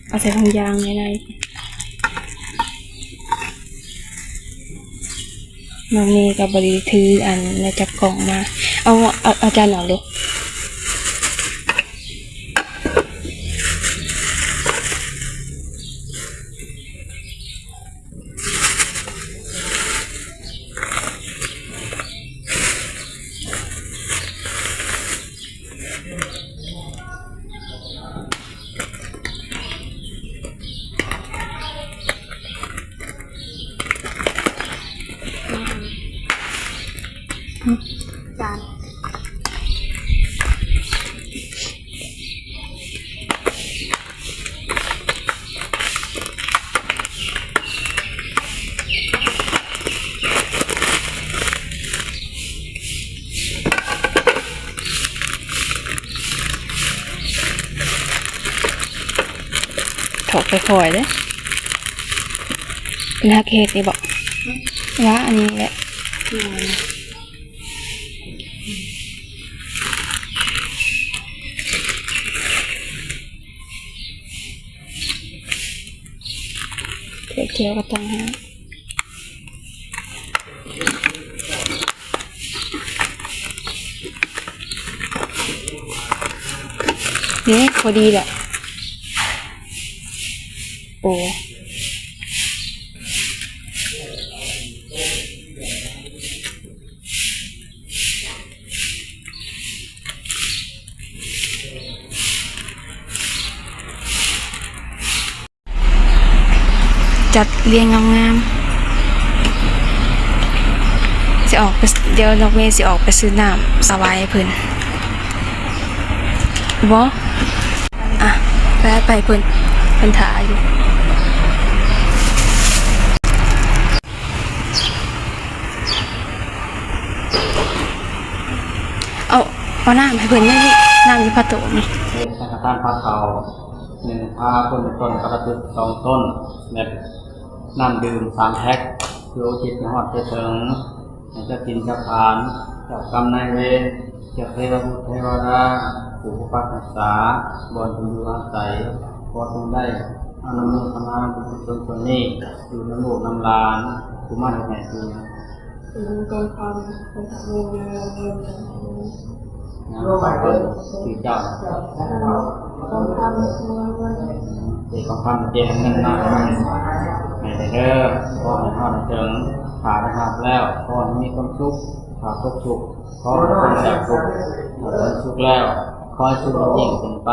ເອົາໃສ່ຖົງຢາງໃນໃນ. ນ້ອງເມກໍບໍ່ໄດ້ຖືອັນແນວຈັບກ້ອງມາ. ເອົາ ເອົາ ເອົາຈານອອກເດີ້. ຈານ ຖອກຄ່ອຍໆເດ້. ເພິ່ນຫາກເຮັດນີ້ບໍ? ວ່າອັນນີ້ແຫຼະ. ແຖວໆກໍຕ້ອງຫາ. ນີ້ພໍດີແຫຼະ. ໂອ້. ຈັດລຽງງາມໆ. ຊິອອກໄປ ດຽວນ້ອງເມຊິອອກໄປຊື້ນ້ຳຖວາຍໃຫ້ເພິ່ນ. ບໍ່ ອ່ະ ໄປ ໄປ ເພິ່ນ ເພິ່ນຖ້າຢູ່. ເອົາ ເອົານ້ຳໃຫ້ເພິ່ນແດ່ນີ້ ນ້ຳຢູ່ພະໂຕະນີ້. ເຮັດສັງຄະທານພາເຂົ້າ ໜຶ່ງພາ ຄົນຕົ້ນກະລະພຶກ ສອງຕົ້ນ ແລະ ນ້ຳດື່ມ ສາມແພັກ ເພື່ອອຸທິດໃຫ້ຮອດໄປເຖິງ ໃຫ້ເຈົ້າຖິ່ນເຈົ້າຖານ ເຈົ້າກຳນາຍເວນ ເຈົ້າເທວະບຸດເທວະດາ ຜູ້ປົກປັກຮັກສາ ບ່ອນເພິ່ນຢູ່ອາໄສ ຂໍຈົ່ງໄດ້ອະນຸໂມທະນາບຸນກຸສົນສ່ວນນີ້ ຢູ່ນຳລູກນຳຫຼານ ຜູ້ມາເຮັດໃຫ້ ເປັນກອງຄຳ ເປັນກອງຄຳ ນາມຂອງເພິ່ນ ຊື່ເຈົ້າ ກອງຄຳ ເປັນກອງຄຳ ເປັນເງິນມາໃຫ້ເດີ ຂໍໃຫ້ຮອດເຖິງ ຖ້າໄດ້ຮັບແລ້ວ ຂໍໃຫ້ມີຄວາມສຸກ ຖ້າຕົກທຸກ ຂໍໃຫ້ພົ້ນຈາກທຸກ ຖ້າພົ້ນສຸກແລ້ວ ຂໍໃຫ້ສຸກຍິ່ງຂຶ້ນໄປ.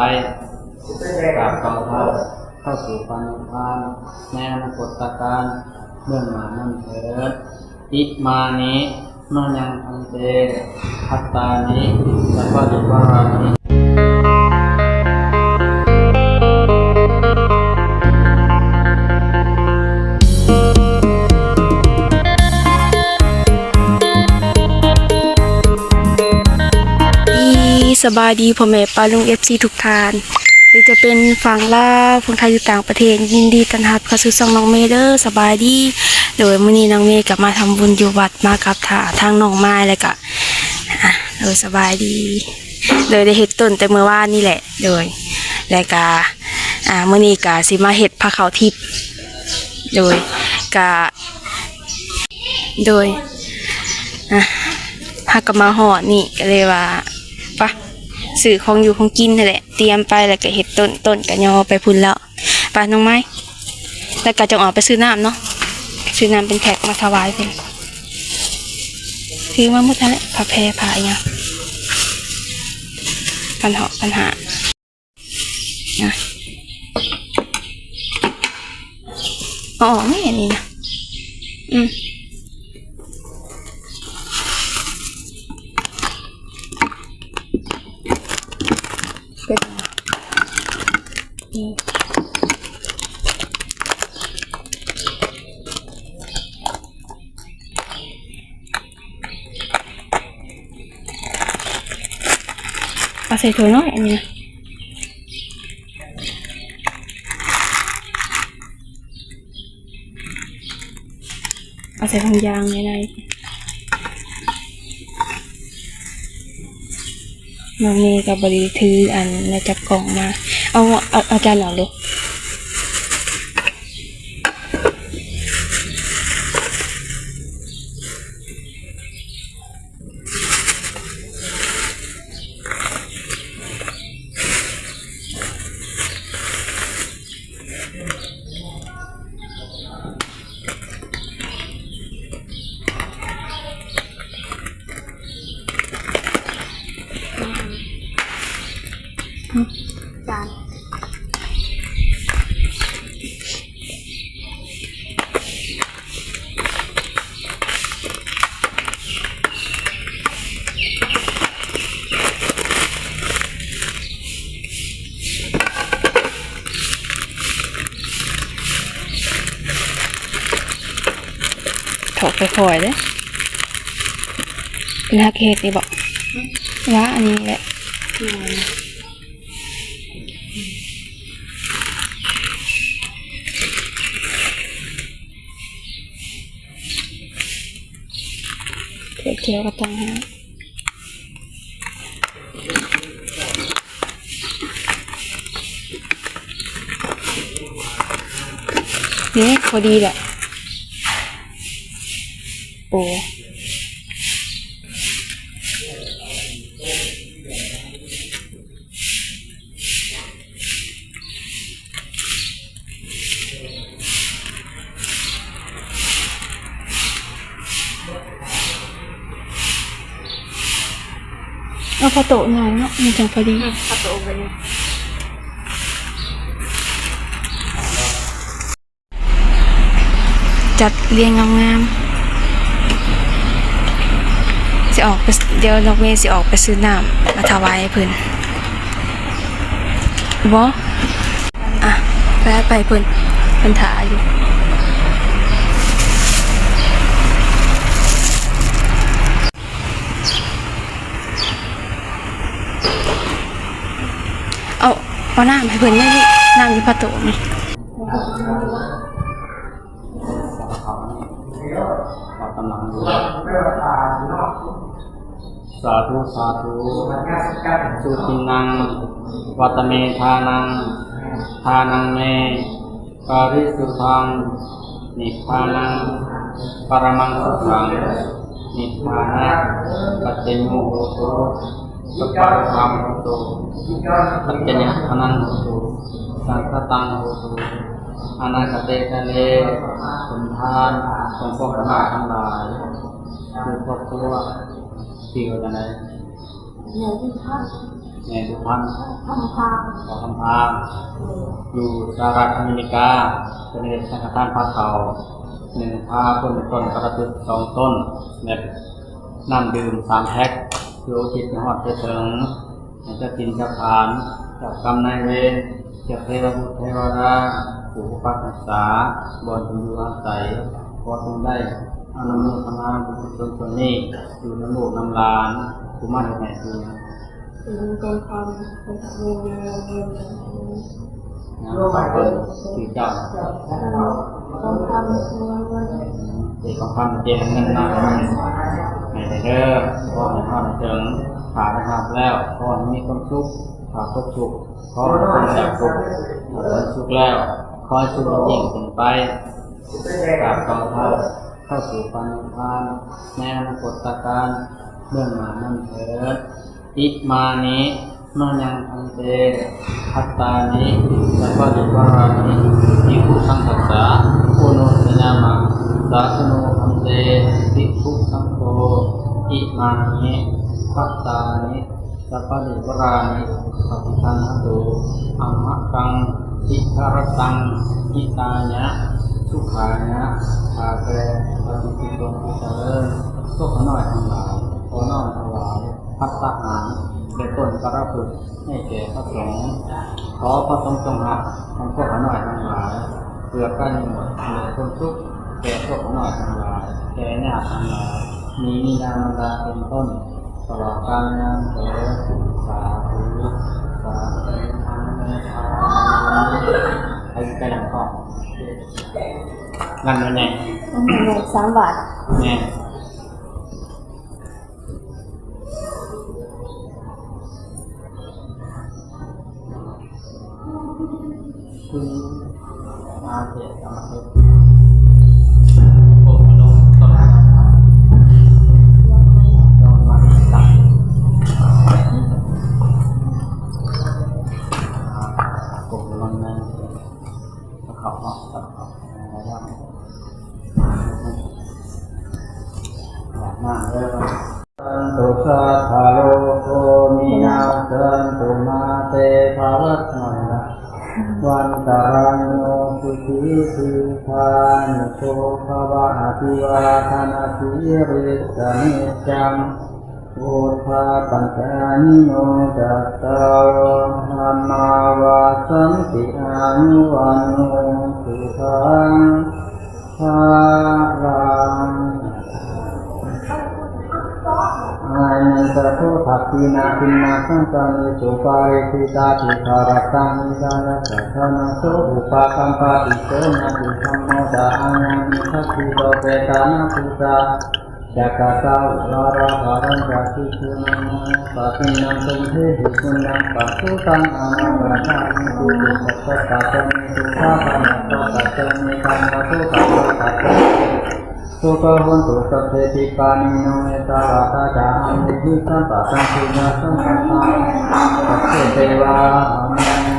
ກາບຂອບພະ ເຂົ້າສູ່ພະນິບພານ ໃນອະນາຄົດຕະການເບື້ອງໜ້ານັ້ນເທີດ. ອິມານິ ມະຍັງ ພັນເຕ ພັດຕານິ ສະປະລິວາຣານິ. ສະບາຍດີພໍ່ແມ່ປ້າລຸງ ເອັຟຊີ ທຸກທ່ານ ຫຼືຈະເປັນຝັ່ງລາວ ຝັ່ງໄທ ຢູ່ຕ່າງປະເທດ ຍິນດີຕ້ອນຮັບເຂົ້າສູ່ຊ່ອງນ້ອງເມເດີ. ສະບາຍດີ. ໂດຍ ມື້ນີ້ນ້ອງເມກໍມາທຳບຸນຢູ່ວັດ ມາກັບທາ ທາງນ້ອງມາຍ ແລ້ວກະ ອາ ໂດຍ ສະບາຍດີ. ໂດຍ ໄດ້ເຮັດຕົ້ນແຕ່ມື້ວານນີ້ແຫຼະ. ໂດຍ ແລ້ວກະ ອາ ມື້ນີ້ກະຊິມາເຮັດພາເຂົ້າທິບ. ໂດຍ ກະ ໂດຍ ອາ ເຮົາກໍມາຮອດນີ້ ກໍເລີຍວ່າ ປະ ຊື້ຂອງຢູ່ຂອງກິນຫັ້ນແຫຼະ ຕຽມໄປ ແລ້ວກໍເຮັດຕົ້ນ ຕົ້ນກໍຍໍໄປພຸ້ນແລ້ວ. ໄປນ້ອງໄມ້ ແລ້ວກໍຈັ່ງອອກໄປຊື້ນ້ຳເນາະ ຊື້ນ້ຳເປັນແພັກມາຖວາຍເພິ່ນ ຖືມາໝົດຫັ້ນແຫຼະ ຜ້າແພ ຜ້າອີ່ຫຍັງ ພັນຫົກ ພັນຫ້າ. ນະ ເອົາອອກແມ່ອັນນີ້ນະ ອືມ ເປັນຫຍັງ ອືມ ເອົາໃສ່ຖ້ວຍນ້ອຍອັນນີ້ນະ ເອົາໃສ່ຖົງຢາງໃຫຍ່ໆ. ນ້ອງເມກໍບໍ່ໄດ້ຖືອັນແນວຈັບກ້ອງມາ. ເອົາ ເອົາ ເອົາຈານອອກເດີ້. ອອກຄ່ອຍໆເດ້. ເພິ່ນຫາກເຮັດນີ້ບໍ? ວ່າອັນນີ້ແຫຼະ. ຖ້ວຍແກ້ວກໍຕ່າງຫາກ. ນີ້ພໍດີແຫຼະ. ໂອ້. ເອົາຜ້າໂຕະຫຍັງເນາະ ມັນຈັ່ງພໍດີ. ອືມ ຜ້າໂຕະໄປນີ້. ຈັດລຽງງາມໆ. ຊິອອກໄປ ດຽວນ້ອງເມຊິອອກໄປຊື້ນ້ຳມາຖວາຍໃຫ້ເພິ່ນ. ບໍ່ ອ່ະ ໄປ ໄປເພິ່ນ ເພິ່ນຖ້າຢູ່. ເອົາ ເອົານ້ຳໃຫ້ເພິ່ນແດ່ ນ້ຳຢູ່ຜ້າໂຕະນີ້. ສາທຸ ສາທຸ. ສຸທິນນາງ ວັດຕະເມທານັງ ທານັງເມ ປະລິສຸດທັງ ນິບພານັງ ປະຣະມັງສຸຂັງ ນິບພານະປັດຈະໂຍໂຫຕຸ ສະປາໂລກາໂຫຕຸ ປັດຈະຍະທານັງໂຫຕຸ ສັງຄະຕັງໂຫຕຸ ອະນາຄະເຕກາເລ. ຜົນທານຂອງພວກຂ້ານ້ອຍທັງຫຼາຍ ຄືຄອບຄົວ ຊື່ວ່າຈັ່ງໃດ? ແມ່ບຸນພັນ ແມ່ບຸນພັນ ຄຳພາ ຂໍຄຳພາ ຢູ່ສະຫະລັດອາເມລິກາ ເພິ່ນເຮັດສັງຄະທານພາເຂົ້າ ໜຶ່ງພາ ເປັນຕົ້ນປະພະພຶດສອງຕົ້ນ ແລະ ນ້ຳດື່ມສາມແພັກ ເພື່ອອຸທິດໃຫ້ຮອດໄປເຖິງ ໃຫ້ເຈົ້າຖິ່ນເຈົ້າຖານ ເຈົ້າກຳນາຍເວນ ເຈົ້າເທວະບຸດເທວະດາ ຜູ້ປົກປັກຮັກສາ ບ່ອນເພິ່ນຢູ່ອາໄສ ຂໍຈົ່ງໄດ້ອະນຸໂມທະນາບຸນກຸສົນສ່ວນນີ້ ຢູ່ນຳລູກນຳຫຼານ ຜູ້ມາເຮັດໃຫ້ເປັນ ເປັນກອງຄຳ ນາມຂອງເພິ່ນ ຊື່ເຈົ້າ ກອງຄຳ ເປັນກອງຄຳ ເປັນເງິນເນາະ ໃຫ້ເດີ ຂໍໃຫ້ຮອດເຖິງ ຖ້າໄດ້ຮັບແລ້ວ ຂໍໃຫ້ມີຄວາມສຸກ ຖ້າຕົກທຸກ ຂໍໃຫ້ພົ້ນຈາກທຸກ ຖ້າພົ້ນສຸກແລ້ວ ຂໍໃຫ້ສຸກຍິ່ງຂຶ້ນໄປ ກາບເຂົ້າ ເຂົ້າສູ່ພະນິບພານ ໃນອະນາຄົດຕະການເບື້ອງໜ້ານັ້ນເທີດ. ອິມານິ ມາຍັງ ພັນເຕ ພັດຕານິ ສະປະລິວາຣານິ ພິກຂຸສັງຄັດສາ ໂອໂນຊະຍາມະ ສາທຸໂນ ພັນເຕ ພິກຂຸສັງໂຄ ອິມານິ ພັດຕານິ ສະປະລິວາຣານິ ປະຕິຄັນຫະຕຸ ອັມມະກັງ ທິກຂະລັດຕັງ ຫິຕາຍະ ສຸຂາຍະ ຂ້າແຕ່ ປະຕິດຕິສົງ ຜູ້ຈະເລີນ. ພວກຂ້ານ້ອຍທັງຫຼາຍ ຂໍນ້ອມຖວາຍ ພັດຕາຫານ ແລະ ຕົ້ນປະພະພຶດ ໃຫ້ແກ່ພະສົງ. ຂໍພະສົງຈົ່ງຮັບຂອງພວກຂ້ານ້ອຍທັງຫຼາຍ ເພື່ອການມີໝົດ ແລະ ຄວາມສຸກແກ່ພວກຂ້ານ້ອຍທັງຫຼາຍ ແກ່ຍາດທັງຫຼາຍ ມີບິດາມານດາເປັນຕົ້ນ ຕະຫຼອດການນານເທີນ. ສາທຸ ສາທຸ ອາເມນ. ໃຫ້ໄປຫຼັງກ້ອງ ງານມັນໃຫຍ່ ສາມບາດ ແມ່ນ. ສັນຕຸ ສັບພະໂລໂຄ ວິນັດສັນຕຸ ມາເຕພະວັດຕະວັນຕະລາໂຍ ສຸຂີ ທີຄາ ນິໂກ ພະວະ ອະພິວາທະນະສີລິສະນິດຈັງ ພຸດທາປັດຈາຍານິໂນ ຈັດຕາໂລ ທຳມາ ວັດສັນຕິ ອາຍຸ ວັນໂນ ສຸຂັງ ພະລັງ ອາຍັນຈະໂສ ທັກຂິນາທິນນາສັງສາມິ ສຸປາເລຂິຕາທິຄາລະຕັງ ວິກາລະສາທານະໂສ ອຸປະກຳປະຕິໂສ ຍາຕິທຳໂມ ຈາອາຍັງນິທັດຖິໂຕ ເປຕານາທຸສາ ຈັກກະຕາອຸລາລາພາລັນຈາຕິສຸນັງ ປະຕິນນາສົງເທຫິ ປຸນຍັງປະສຸຕັງ ອານາມາທາມິ ຕິຕິສັດສະຕາຈະເມ ສຸຂາຄະນາສະຕາຈະເມ ທາມາທຸກາສະຕາຈະເມ ສຸຂະໂຫນຕຸ ສັບເພ ທິປານີໂນ ເມຕາລາພາຈາ ອາເມຫິ ສັບປະທັງ ສຸຍາສັງຄະທາ ປັດເຊເຕວາ ອາເມນ.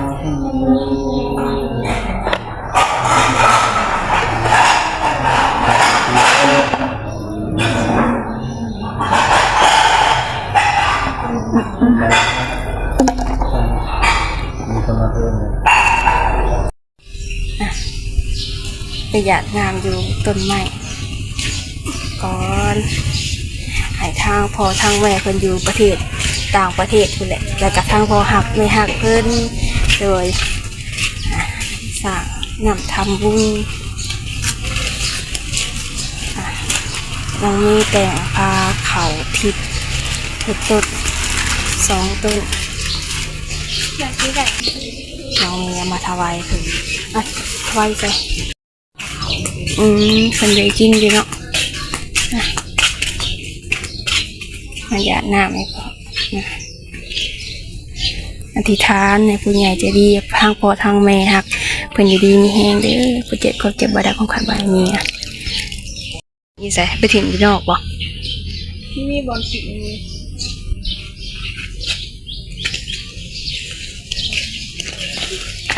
ໄປຢາດນ້ຳຢູ່ຕົ້ນໄມ້ກ່ອນ ໃຫ້ທາງພໍ່ທາງແມ່ເພິ່ນຢູ່ປະເທດຕ່າງປະເທດພຸ້ນແຫຼະ ແລ້ວກະທາງພໍ່ຮັກແມ່ຮັກເພິ່ນ ໂດຍ ອ່າ ສ້າງນ້ຳທຳບຸນ ອ່າ ຍັງມີແຕ່ງພາເຂົ້າທິບເຮັດຕົ້ນສອງຕົ້ນ ຢາກໄດ້ ນ້ອງມີເອົາມາຖວາຍເພິ່ນ ອ່ະ ຖວາຍໃສ່ ອືມ ເພິ່ນໄດ້ກິນຢູ່ເນາະ ອ່ະ ມາຢາດນ້ຳໃຫ້ພໍ່ ອ່ະ ອະທິຖານໃຫ້ຜູ້ໃຫຍ່ໃຈດີ ທາງພໍ່ທາງແມ່ຮັກເພິ່ນຢູ່ດີມີແຮງເດີ ຄວາມເຈັບຄວາມເຈັບບໍ່ໄດ້ ຄວາມໄຂ້ບໍ່ໃຫ້ມີ ອ່ະ ຢູ່ໃສ? ໄປຖິ້ມຢູ່ນອກບໍ່? ມີບ່ອນຖິ້ມຢູ່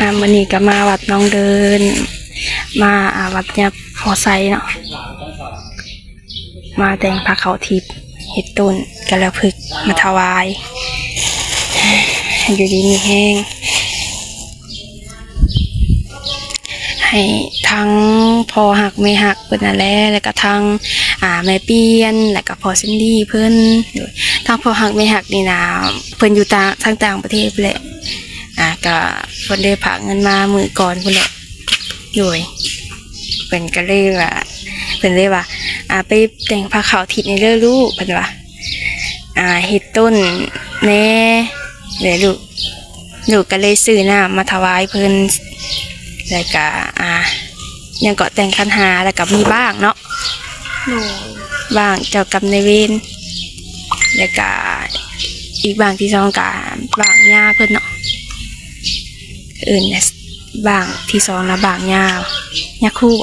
ອ່າ ມື້ນີ້ກໍມາວັດໜອງເດີນ ມາ ອ່າ ວັດຍາພໍ່ໄຊເນາະ ມາແຕ່ງພາເຂົ້າທິບ ເຮັດຕົ້ນກາລະພຶກມາຖວາຍ ໃຫ້ຢູ່ດີມີແຮງ ໃຫ້ທັງພໍ່ຮັກແມ່ຮັກເພິ່ນນັ້ນແຫຼະ ແລ້ວກະທັງ ອ່າ ແມ່ປ່ຽນ ແລ້ວກະພໍ່ເຊັນດີເພິ່ນ ທັງພໍ່ຮັກແມ່ຮັກນີ້ນະ ເພິ່ນຢູ່ຕ່າງ ທາງຕ່າງປະເທດພຸ້ນແຫຼະ ອ່າ ກະເພິ່ນໄດ້ຝາກເງິນມາມື້ກ່ອນພຸ້ນແຫຼະ ໂດຍ ເພິ່ນກະເລີຍວ່າ ເພິ່ນເລີຍວ່າ ອ່າ ໄປແຕ່ງພາເຂົ້າທິບໃຫ້ເດີລູກ ເພິ່ນວ່າ ອ່າ ເຮັດຕົ້ນແດ່ ແລ້ວລູກ ລູກກໍເລີຍຊື້ນ້ຳມາຖວາຍເພິ່ນ ແລ້ວກະ ອ່າ ຫຍັງເກາະ ແຕ່ງຂັນຫ້າ ແລ້ວກະມີບ້າງເນາະ ໂດຍ ບ້າງເຈົ້າກຳນາຍເວນ ແລ້ວກະອີກບ້າງທີສອງກະບ້າງຍ່າເພິ່ນເນາະ ເອີ້ນບ້າງທີສອງນະ ບ້າງຍ່າ ຍ່າຄູບໍ?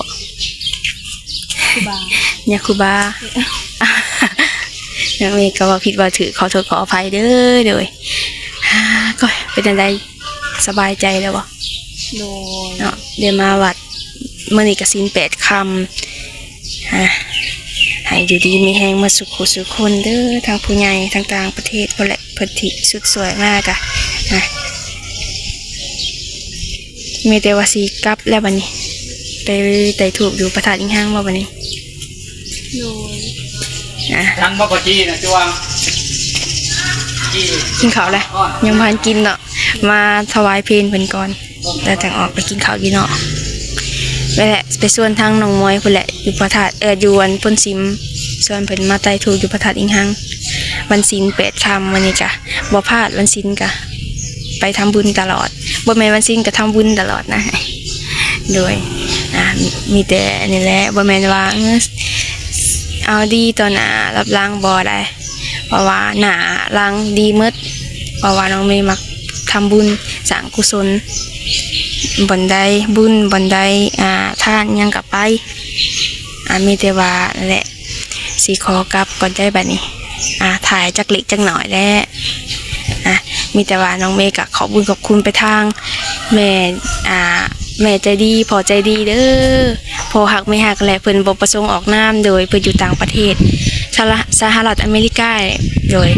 ຄູບາ ຍ່າຄູບາ ນ້ອງເມກໍເວົ້າຜິດເວົ້າຖືກ ຂໍໂທດຂໍອະໄພເດີ ໂດຍ ກໍເປັນຈັ່ງໃດ ສະບາຍໃຈແລ້ວບໍ່? ໂດຍ ເນາະ ໄດ້ມາວັດ ມື້ນີ້ກໍສິນແປດຄ່ຳ ອ່າ ໃຫ້ຢູ່ດີມີແຮງໝົດສູ່ຜູ້ສູ່ຄົນເດີ ທັງຜູ້ໃຫຍ່ ທັງຕ່າງປະເທດພຸ້ນແຫຼະ ເພິ່ນທີ່ສຸດຊ່ວຍມາກະ ອ່າ ມີແຕ່ວ່າຊິກັບແລ້ວບັດນີ້ ໄປໄຕ້ທູບຢູ່ພະທາດອີງຮັງບໍ່ບັດນີ້? ໂດຍ ອ່າ ທັງບໍ່ກໍຈີນະ ຈວງ ຈີ ກິນເຂົ້າແລ້ວ ຍັງບໍ່ທັນກິນເນາະ ມາຖວາຍເພນເພິ່ນກ່ອນ ແລ້ວຈັ່ງອອກໄປກິນເຂົ້າຢູ່ນອກ ໄປແຫຼະ ໄປຊວນທາງນ້ອງມວຍພຸ້ນແຫຼະ ຢູ່ພະທາດ ເອີ ຢູ່ອັນໂພນຊິມ ຊວນເພິ່ນມາໄຕ້ທູບຢູ່ພະທາດອີງຮັງ ວັນສິນແປດຄ່ຳ ມື້ນີ້ກະບໍ່ພາດ ວັນສິນກະໄປທຳບຸນຕະຫຼອດ ບໍ່ແມ່ນວັນສິນກະທຳບຸນຕະຫຼອດນະ ໂດຍ ອ່າ ມີແຕ່ນີ້ແຫຼະ ບໍ່ແມ່ນວ່າ ເອີ ເອົາດີຕໍ່ໜ້າຮັບຫຼັງ ບໍ່ໄດ້ ເພາະວ່າໜ້າຫຼັງດີໝົດ ເພາະວ່ານ້ອງເມມັກທຳບຸນສ້າງກຸສົນ ບ່ອນໃດບຸນ ບ່ອນໃດ ອ່າ ທານຫຍັງກໍໄປ ອ່າ ມີແຕ່ວ່ານັ້ນແຫຼະ ຊິຂໍກັບກ່ອນໃດ໋ບັດນີ້ ອ່າ ຖ້າຈັກເລັກຈັກໜ້ອຍແຫຼະ ອ່າ ມີແຕ່ວ່ານ້ອງເມກໍຂອບບຸນຂອບຄຸນໄປທາງແມ່ ອ່າ ແມ່ໃຈດີ ພໍ່ໃຈດີເດີ ພໍ່ຮັກແມ່ຮັກ ແລະ ເພິ່ນບໍ່ປະສົງອອກນາມ ໂດຍ ເພິ່ນຢູ່ຕ່າງປະເທດ ສະຫະລັດ ສະຫະລັດອາເມລິກາ ໂດຍ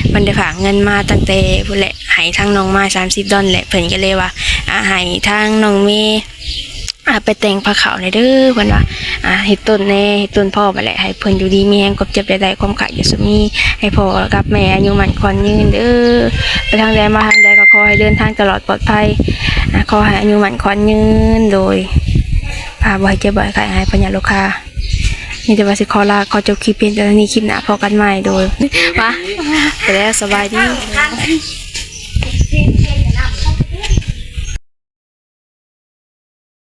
ເພິ່ນໄດ້ຝາກເງິນມາຕັ້ງແຕ່ພຸ້ນແຫຼະ ໃຫ້ທາງນ້ອງມາສາມສິບດອນ ແລະ ເພິ່ນກໍເລີຍວ່າ ອ່າ ໃຫ້ທາງນ້ອງເມ ອ່າ ໄປແຕ່ງພາເຂົ້າແດ່ເດີ ເພິ່ນວ່າ ອ່າ ເຮັດຕົ້ນແດ່ ເຮັດຕົ້ນພ້ອມຫັ້ນແຫຼະ ໃຫ້ເພິ່ນຢູ່ດີມີແຮງ ຄວາມເຈັບຢ່າໄດ້ ຄວາມໄຂ້ຢ່າສຸມີ ໃຫ້ພໍ່ກັບແມ່ອາຍຸໝັ້ນຂວັນຍືນເດີ ໄປທາງໃດມາທາງໃດກໍຂໍໃຫ້ເດີນທາງຕະຫຼອດປອດໄພ ອ່າ ຂໍໃຫ້ອາຍຸໝັ້ນຂວັນຍືນ ໂດຍ ພາບໍ່ໃຫ້ເຈັບບໍ່ໃຫ້ໄຂ້ ໃຫ້ພະຍາດລູກຄ້າ. ມີແຕ່ວ່າຊິຂໍລາ ຂໍຈົບຄລິບພຽງເທົ່ານີ້ ຄລິບໜ້າພໍ້ກັນໃໝ່. ໂດຍ ວ່າ ໄປແລ້ວ ສະບາຍດີ.